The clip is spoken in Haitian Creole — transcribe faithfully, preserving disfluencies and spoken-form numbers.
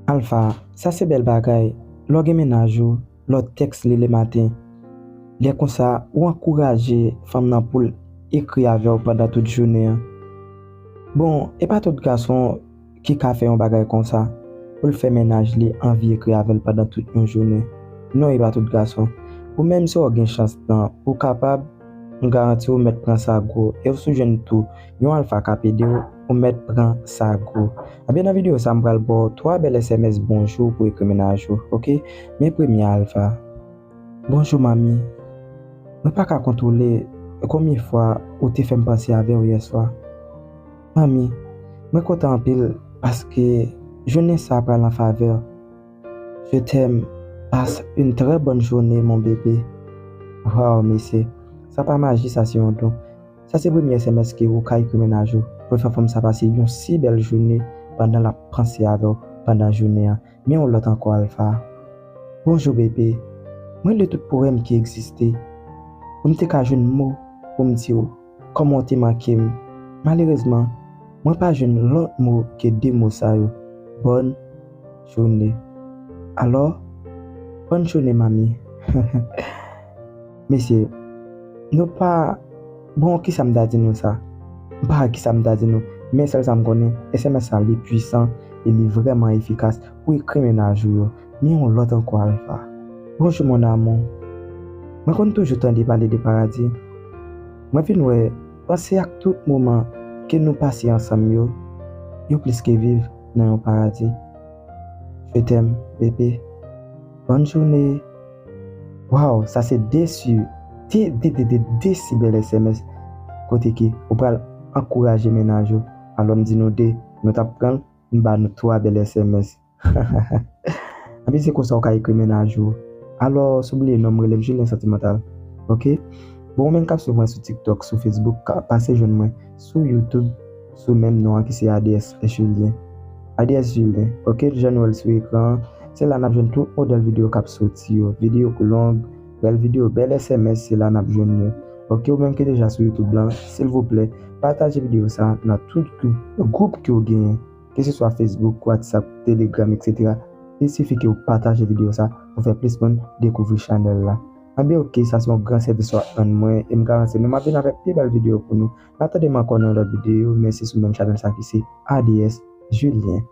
Alpha, sa se bèl bagay. Lè w gen mennaj ou, lè w tèks li lematen, lè konsa, ou ankouraje fanm nan pou l ekri avè w pandan tout jounen an. Bon, e pa tout gason ki ka fè yon bagay konsa, pou l fè mennaj li anvi ekri avè l pandan tout yon jounen. Non, e pa tout gason. Ou menm, si w gen chans nan, ou kapab, m garanti w mèt pran sa gwo. E w si w jwenn tou yon alfa k ap ede w, ou mèt pran sa gwo. Ebyen, nan videyo sa, m pral ba w twa bèl S M S bonjou pou ekri mennaj ou, oke? Men premye a, Alpha. Bonjou, manmi. Mwen pa ka kontwole konbyen fwa ou te fè m panse avè w yèswa. Manmi, mwen kontan anpil paske jounen sa a pral an favè w. Je t'aime. Passe une très bonne journée, mon bébé. Waw, mesye. Sa pa maji, sa se yon don. Sa se premye S M S ke ou ka ekri mennaj ou pou fè fanm sa pase yon si bèl jounen pandan l ap panse avè w pandan jounen an. Men yon lòt ankò, Alpha. Bonjou, bebe. Mwen li tout pwoblèm ki egziste pou m te ka jwenn mo pou m di w kòman w te manke m. Malerezman, mwen pa jwenn lòt mo ke de mo sa yo. Bòn jounen. Alò, bòn jounen, manmi. Mesye, nou pa, bon, kisa m ta di nou sa? M pa wè kisa m ta di nou, men sèl sa m konnen, S M S sa li pwisan e li vrèman efikas pou ekri mennaj ou yo. Men yon lòt ankò, Alpha. Bonjou, mon amour. Mwen konn toujou tande pale de paradi. Mwen vin wè, panse ak tout moman ke nou pase ansanm yo, yo plis ke viv nan yon paradi. Je t'aime, bebe. Bòn jounen. Waw, sa se de si, de, de, de, de, de si bèl S M S. Kote ke ou pral ankouraje mennaj ou. Alò, m di nou de, nou t ap pran l, m ba nou twa bèl S M S. Anpil se konsa ou ka ekri mennaj ou. Alò, si w bliye non m, rele m Julien Sentimental. Oke? Bon, ou menm k ap swiv mwen sou TikTok, sou Facebook, ka pase jwenn mwen sou YouTube, sou menm non an ki se A D S Julien. A D S Julien. Oke? Jan nou wè l sou ekran an, se la n ap jwenn tout modèl videyo k ap soti yo. Videyo kou long, bèl videyo, bèl S M S, se la n ap jwenn yo. Oke? Ou menm ki deja sou YouTube lan, silvouplè, pataje videyo sa nan tout gwoup, gwoup ke w genyen. Keseswa Facebook, WhatsApp, Telegram, etsetera. Il sifi ke w pataje videyo sa pou fè plis moun dekouvri chanèl la. Anben, oke, sa se yon gran sèvis w ap rann mwen, e m garanti nou m ap vin avèk pi bèl videyo pou nou. N ap tande m ankò nan yon lòt videyo, men se sou menm chanèl sa ki se A D S Julien.